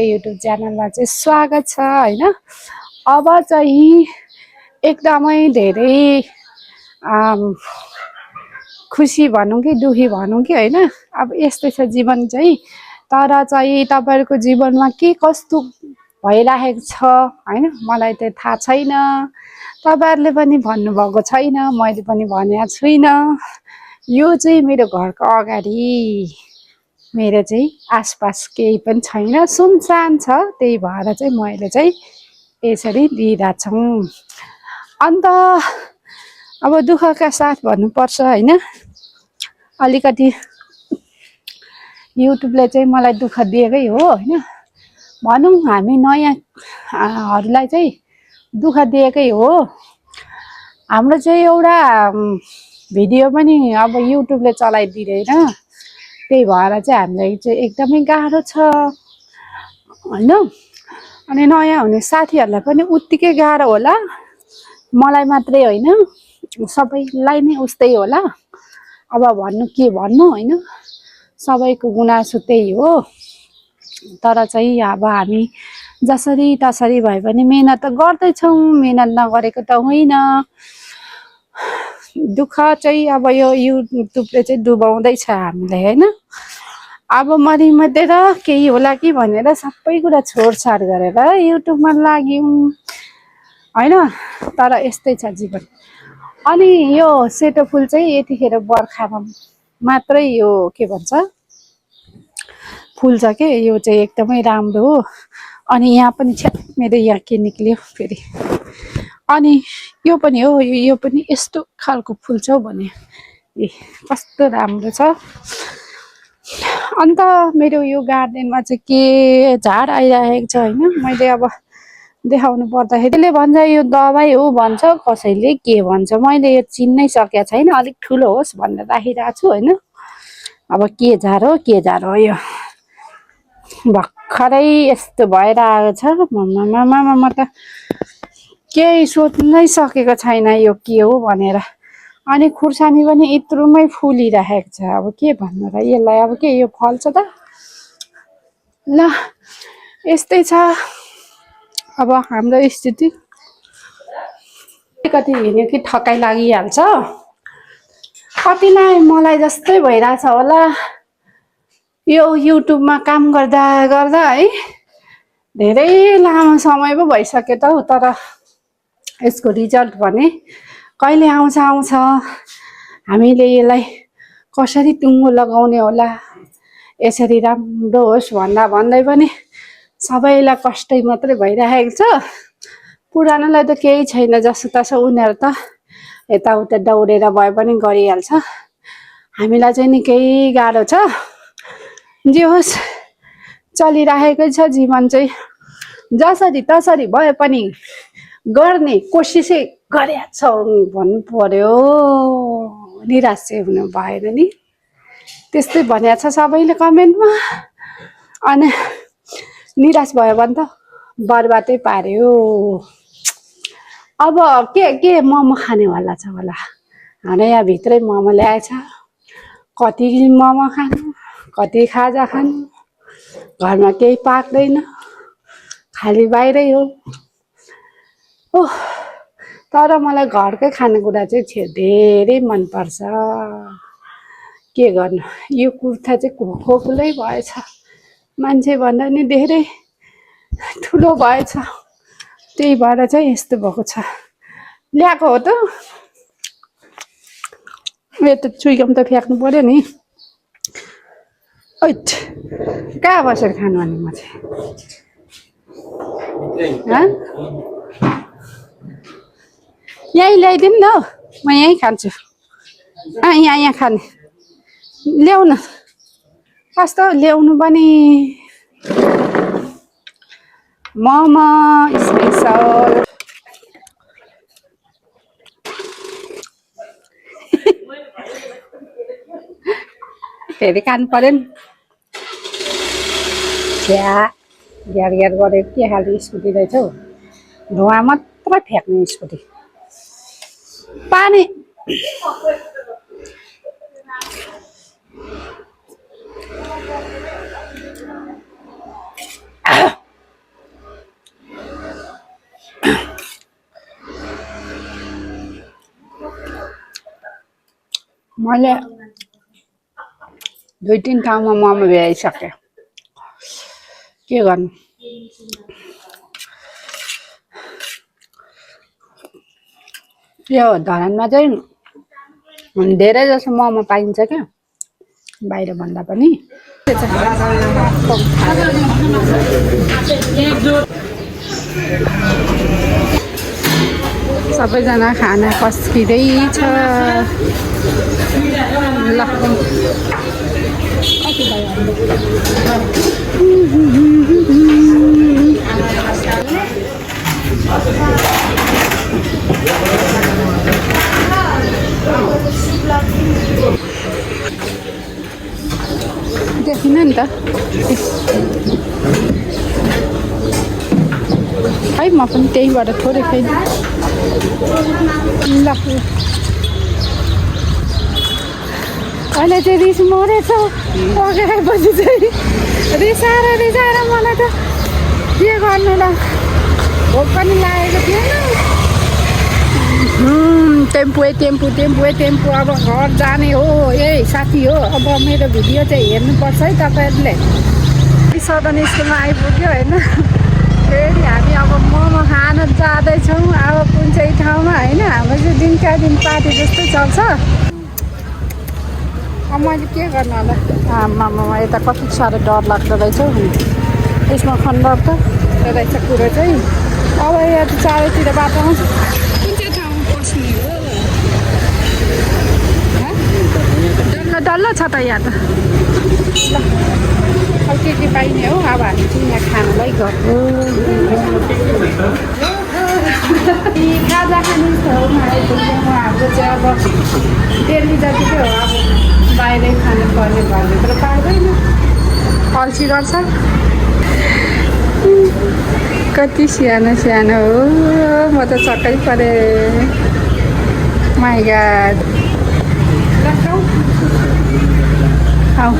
YouTube च्यानलमा चाहिँ स्वागत छ हैन। अब चाहिँ एकदमै धेरै खुसी भनौँ कि दुखी भनौँ कि हैन, अब यस्तै छ जीवन चाहिँ। तर चाहिँ तपाईहरुको जीवनमा के कस्तो भइराखेको छ हैन, मलाई त थाहा छैन। तपाईहरुले पनि भन्नुभएको छैन, मैले पनि भनेको छुइनँ। यो चाहिँ मेरो घरको अगाडि, मेरो चाहिँ आसपास केही पनि छैन, सुनसान छ। त्यही भएर चाहिँ मैले चाहिँ यसरी लिइराछौँ। अन्त अब दुःखका साथ भन्नुपर्छ हैन, अलिकति युट्युबले चाहिँ मलाई दुःख दिएकै हो हैन। भनौँ हामी नयाँहरूलाई चाहिँ दुःख दिएकै हो। हाम्रो चाहिँ एउटा भिडियो पनि अब युट्युबले चलाइदिँदैन, त्यही भएर चाहिँ हामीलाई चाहिँ एकदमै गाह्रो छ हैन। अनि नयाँ हुने साथीहरूलाई पनि उत्तिकै गाह्रो होला, मलाई मात्रै होइन सबैलाई नै उस्तै होला। अब भन्नु के भन्नु हैन, सबैको गुनासो त्यही हो। तर चाहिँ अब हामी जसरी तसरी भए पनि मेहनत त गर्दैछौँ, मेहनत नगरेको त होइन। दुःख चाहिँ अब यो युट्युबले चाहिँ डुबाउँदैछ हामीलाई हैन। अब मरिमध्ये र केही होला कि भनेर सबै कुरा छोडछाड गरेर युट्युबमा लाग्यौँ हैन। तर यस्तै छ जीवन। अनि यो सेतो फुल चाहिँ यतिखेर बर्खामा मात्रै यो के भन्छ फुल्छ के, यो चाहिँ एकदमै राम्रो हो। अनि यहाँ पनि छ मेरो, यहाँ के निक्ल्यो फेरि। अनि यो पनि हो, यो पनि यस्तो खालको फुल्छ भने ए कस्तो राम्रो छ। अन्त मेरो यो गार्डनमा चाहिँ के झार आइरहेको छ हैन। मैले अब देखाउनु पर्दाखेरि त्यसले भन्छ यो दबाई हो भन्छ, कसैले के भन्छ, मैले यो चिन्नै सकेको छैन। अलिक ठुलो होस् भनेर राखिरहेको छु हैन। अब के झार हो के झार हो, यो भर्खरै यस्तो भएर आएको छ। म त केही सोच्नै सकेको छैन यो के हो भनेर। अनि खुर्सानी पनि यत्रुमै फुलिरहेको छ। अब के भन्नु र यसलाई, अब के यो फल्छ त? ल यस्तै छ अब हाम्रो स्थिति। कति हिँड्यो कि थकाइ लागिहाल्छ। कतिलाई मलाई जस्तै भइरहेछ होला यो युट्युबमा काम गर्दा गर्दा है। धेरै लामो समय पो भइसक्यो त हौ। तर यसको रिजल्ट भने कहिले आउँछ आउँछ। हामीले यसलाई कसरी टुङ्गो लगाउने होला, यसरी राम्रो होस् भन्दै पनि सबैलाई कष्टै मात्रै भइरहेको छ। पुरानोलाई त केही छैन, जसोतसो उनीहरू त यताउता दौडेर भए पनि गरिहाल्छ। हामीलाई चाहिँ निकै गाह्रो छ। जे होस् चलिरहेकै छ जीवन चाहिँ, जसरी तसरी भए पनि गर्ने कोसिसै गरेका छौँ भन्नु पर्यो। निराश चाहिँ हुनु भएन नि, त्यस्तै भनेको छ सबैले कमेन्टमा। अनि निराश भयो भने त बर्बादै पार्यो। अब के मोमो खानेवाला छ होला। हाम्रो यहाँ भित्रै मोमो ल्याएछ। कति मोमो खानु, कति खाजा खानु, घरमा केही पाक्दैन, खालि बाहिरै हो। ओह तर मलाई घरकै खानेकुरा चाहिँ धेरै मनपर्छ। के गर्नु, यो कुर्ता चाहिँ खोक्लै भएछ, मान्छे भन्दा नि धेरै ठुलो भएछ। त्यही भएर चाहिँ यस्तो भएको छ। ल्याएको हो त, यो त चुइकम त फ्याँक्नु पर्यो नि। ओइट कहाँ बसेर खानु अनि म चाहिँ यहीँ ल्याइदिनु न, म यहीँ खान्छु। यहाँ खाने ल्याउनु, कस्तो ल्याउनु पनि मोमो स्पेसल। फेरि खानु पर्यो नि। छ्या ग्यार ग्यार गरेको के खालको स्कुटी रहेछ हौ, धुवा मात्रै फ्याँक्ने स्कुटी। पानी मैले 2-3 ठाउँमा मोमो भ्याइसकेँ के गर्नु यो धरानमा चाहिँ धेरै जसो मोमो पाइन्छ क्या बाहिर भन्दा पनि सबैजना खाना पस्किँदैछ ल देखिन नि त है म पनि त्यहीबाट थोरै खाइदिएँ ल अहिले चाहिँ रिस मरेछ पकाएपछि चाहिँ रिसाएर मलाई त के गर्नु ल भोक पनि लागेको थिएन टेम्पो अब घर जाने हो ए साथी हो अब मेरो भिडियो चाहिँ हेर्नुपर्छ है तपाईँहरूले सदन स्कुलमा आइपुग्यो होइन फेरि हामी अब मोमो खान जाँदैछौँ अब कुन चाहिँ ठाउँमा होइन हाम्रो चाहिँ दिनका दिन पार्टी जस्तो चल्छ अब मैले के गर्नु होला आमामा यता कति साह्रो डर लाग्दो रहेछ हौ यसमा खण्डर त रहेछ कुरो चाहिँ अब यहाँ त चारैतिर बाटो आउँछ कुन चाहिँ ठाउँमा पस्ने हो डल्लो छ त यहाँ त ल अब के पाइने हो अब हामी चाहिँ यहाँ खानलाई गएको खाजा खाने ठाउँमा आइपुग्यो हाम्रो चाहिँ अब डेली जतिकै हो अब बाहिरै खानु पर्ने भन्ने तर पाइँदैन अल्छी गर्छ कति सानो हो म त छक्कै परेँ माइ गॉड खाऊ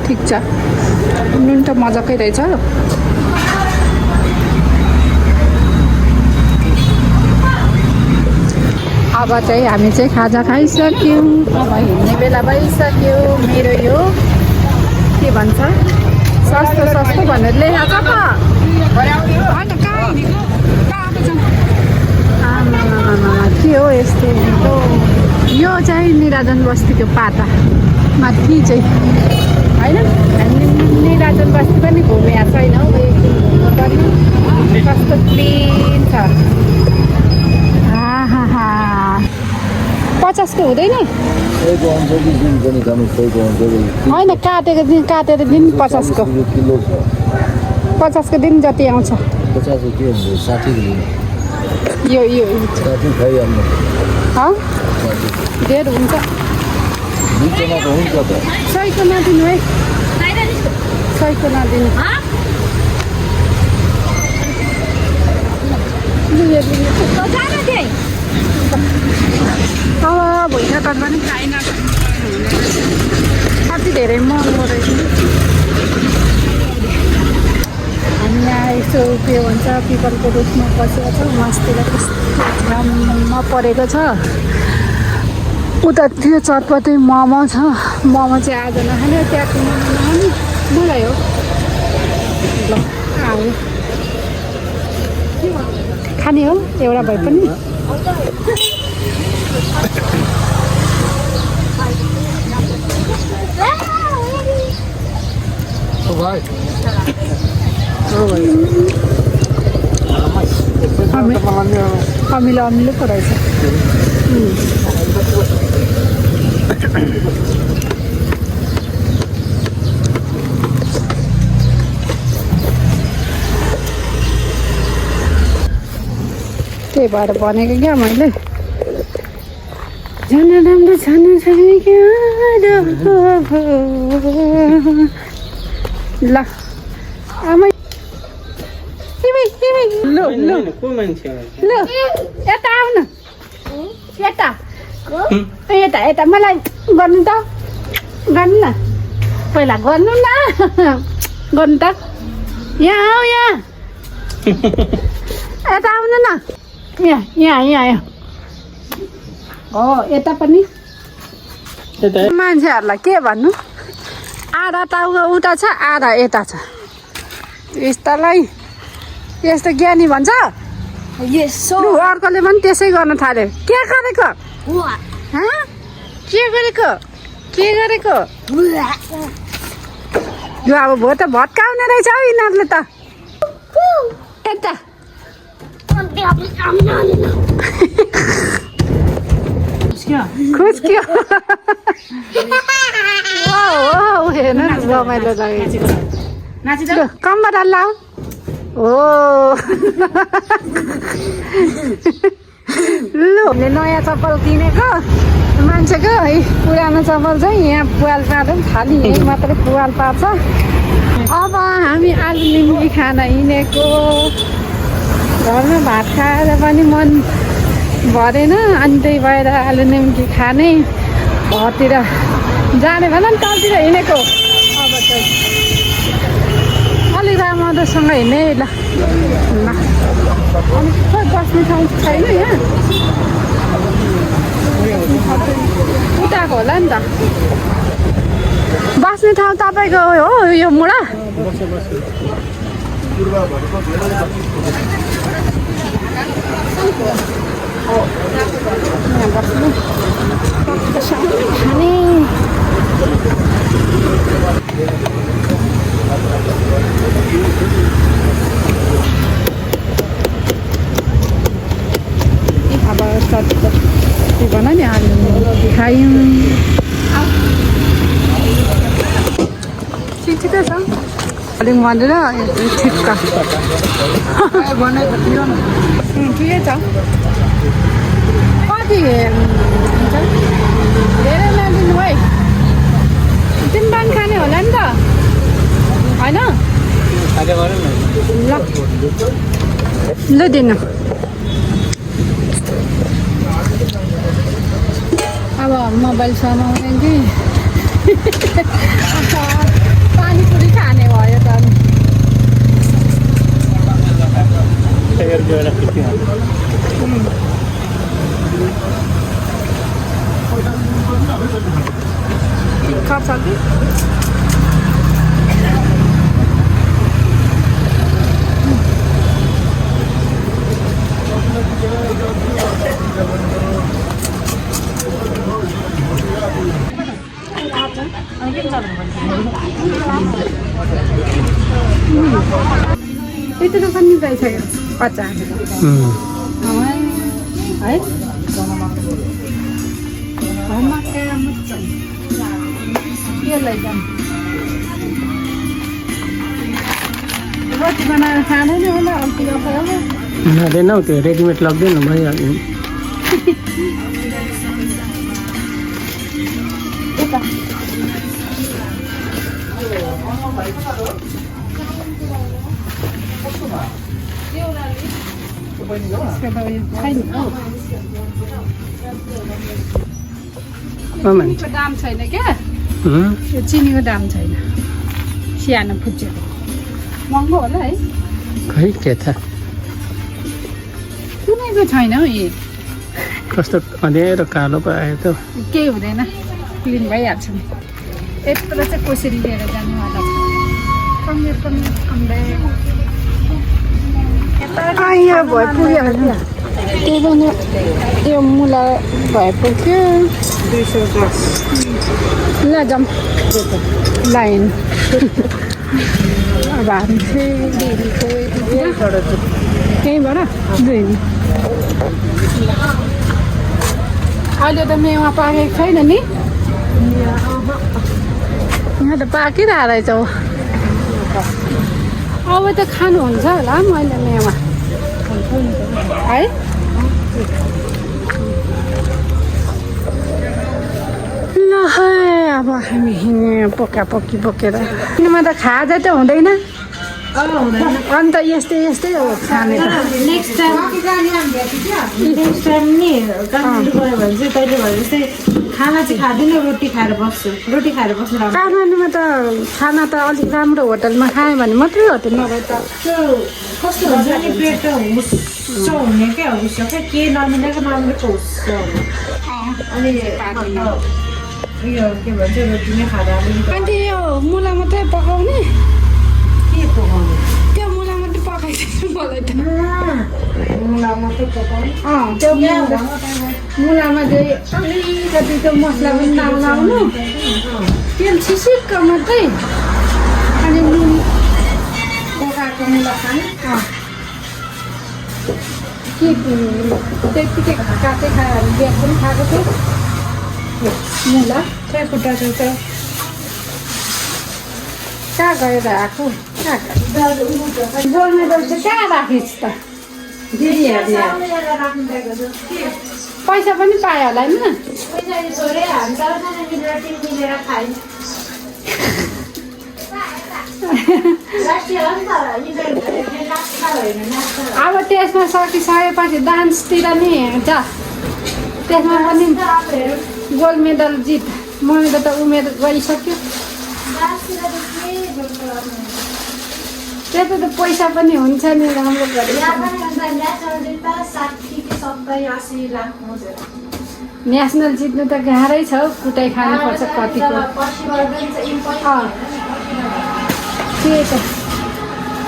ठिक छ नुन त मजाकै रहेछ अब चाहिँ हामी चाहिँ खाजा खाइसक्यौँ अब हिँड्ने बेला भइसक्यो मेरो यो के भन्छ सस्तो भनेर लेखाएको त के हो यस्तो यो चाहिँ निराजन बस्तीको पाता माथि चाहिँ होइन हामी निराजन बस्ती पनि घुमेको छैन हौ कस्तो क्लिन छ 50 को हुँदैन होइन काटेर दिन 50 को 50 को दिन जति आउँछ 50 के हुन्छ 60 यो धेर हुन्छ 100 को नदिनु है 100 को नदिनु भुइँचा त पनि चाहिन कति धेरै महँगो रहेछ हामी यहाँ यसो के भन्छ पिपलको रुखमा बसेको छ मस्तिर कस्तो ठाउँमा परेको छ उता त्यो चटपटे मोमो छ मोमो चाहिँ आज नखाने त्यहाँको मोमो नखाने मलाई हो ल आऊ खाने हो एउटा भए पनि अमिलो पो रहेछ त्यही भएर भनेको क्या मैले झन् राम्रो छन् ल आमै ल लु लु को मान्छे लु यता आउनु यता यता यता मलाई गर्नु त गर्नु न पहिला गर्नु न गर्नु त यहाँ आऊ यहाँ यता आउनु न यहाँ यहाँ यहाँ हो यता पनि मान्छेहरूलाई के भन्नु आधा टाउको उता छ आधा यता छ यस्तालाई यस्तो ज्ञानी भन्छ लु अर्कोले पनि त्यसै गर्न थाल्यो के गरेको के गरेको के गरेको यो अब भो त भत्काउने रहेछ हौ यिनीहरूले त यता खुस्क्यो हेर्नु न रमाइलो लाग्यो कम्बर लाऊ ओ लु नयाँ चप्पल किनेको मान्छेको है पुरानो चप्पल चाहिँ यहाँ पुवाल पार्दैन खालि यहीँ मात्रै पुवाल पार्छ अब हामी आलु निम्की खान हिँडेको घरमा भात खाएर पनि मन भरेन अनि त्यही भएर आलु निम्की खाने घरतिर जाने भन नि तलतिर हिँडेको अब चाहिँ अलिक राम्रोसँग हिँड्ने ल अनि खोइ बस्ने ठाउँ छैन यहाँ उताको होला नि त बस्ने ठाउँ तपाईँको हो यो मुढा खाने अब के भन नि आलु खायौँ ठिकै छ अलिक भनेर ठिक्का ठिकै छ कति हुन्छ धेरै नदिनु है तिमी पान खाने होला नि त होइन ल ल दिनु अब मोबाइल समाउने कि पानीपुरी खाने भयो त खर्च कि यत्रो पनि पाइसक्यो 50 है रोटी बनाएर खाँदैन होला अल्छी खाँदैन हौ त्यो रेडिमेड लग्दैन भइहाल्यो चिनीको दाम छैन क्या यो चिनीको दाम छैन सानो फुच्चेको महँगो होला है खै के थाहा कुनैको छैन हौ यी कस्तो अँध्यारो कालो पो आयो त केही हुँदैन क्लिन भइहाल्छ नि यत्रो चाहिँ कसरी लिएर जानुवाला छ यो भइपुग्यो त्यही पनि यो मुला भइपुग्यो 210 ल जाउँ लाइन अब हामी त्यहीँबाट अहिले त मेवा पाकेको छैन नि यहाँ त पाकिरहेको रहेछ अब त खानुहुन्छ होला मैले मेवा है ल अब हामी पोका पोकी बोकेर किनमा त खाजा त हुँदैन अन्त यस्तै यस्तै हो खाने त नेक्स्ट टाइम नि काठमाडौँ गयो भने चाहिँ तैँले भने जस्तै खाना चाहिँ खाँदिनँ रोटी खाएर बस्छु राम्रो काठमाडौँमा त खाना त अलिक राम्रो होटलमा खायो भने मात्रै हो त नभए त त्यो कस्तो हुन्छ नि पेट हुस्स हुने क्या हुस्स क्या के नमिलेको हुस्स हुने अनि उयो के भन्छ रोटी नै खाँदा अलिकति अन्त यो मुला मात्रै पकाउने के पकाउने त्यो मुला मात्रै पकाइदिनु मलाई त मुला मात्रै पकाउने त्यो मुलामा चाहिँ अलिकति त्यो मसला पनि नलाउनु तेल सिसिक्क मात्रै अनि नुन पकाएको मुला खाने के त्यतिकै काँचै खायो भने बिहान पनि खाएको थियो मुला त्यहाँ खुट्टा छ त कहाँ गएर आएको गोल्ड मेडल चाहिँ कहाँ राखेछ त पैसा पनि पायो होला होइन अब त्यसमा सकिसकेपछि डान्सतिर नि जा त्यसमा पनि गोल्ड मेडल जित मैले त उमेर गइसक्यो त्यता त पैसा पनि हुन्छ नि राम्रो गरेर नेसनल जित्नु त गाह्रै छ हौ कुटाइ खानुपर्छ कतिको के त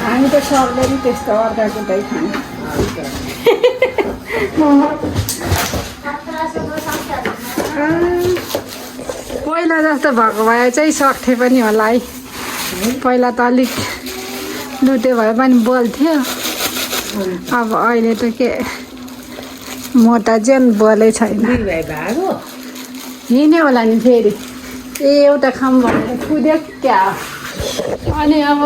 हामी त सक्दैन त्यस्तो अर्का कुटाइ खानु पहिला जस्तो भएको भए चाहिँ सक्थेँ पनि होला है पहिला त अलिक लुटे भए पनि बोल्थ्यो अब अहिले त के म त जेन बोलै छैन हिँड्यो होला नि फेरि ए एउटा खाम भनेर कुद्यो क्या अनि अब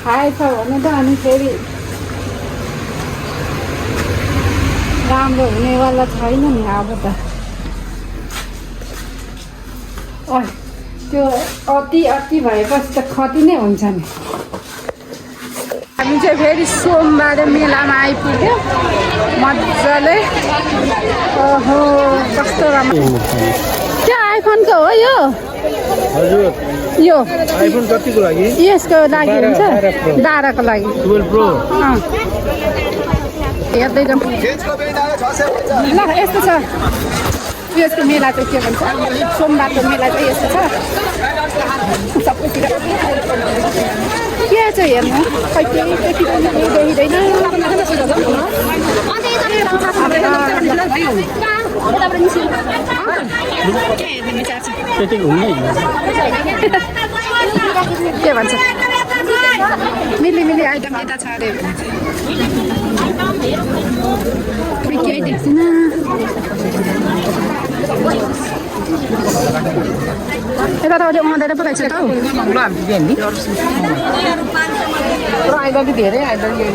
खाएछ भने त अनि फेरि राम्रो हुनेवाला छैन नि अब त त्यो अति भएपछि त खती नै हुन्छ नि हामी चाहिँ फेरि सोमबार मेलामा आइपुग्यो मजाले ओहो कस्तो राम्रो त्यो आइफोनको हो यो यो आइफोन कतिको लागि यसको लागि हुन्छ 12को लागि 12 प्रो हेर्दै जाउँ ल यस्तो छ यसको मेला चाहिँ के भन्छ सोमबारको मेला चाहिँ यस्तो छ सबैतिर के चाहिँ हेर्नु खै केही देखिँदैन के भन्छ मिली आइटम यता छ अरे केही देख्दिनँ यता त अलिक आउँदैन पो रहेछ त हौ आइदा कि धेरै आइदा के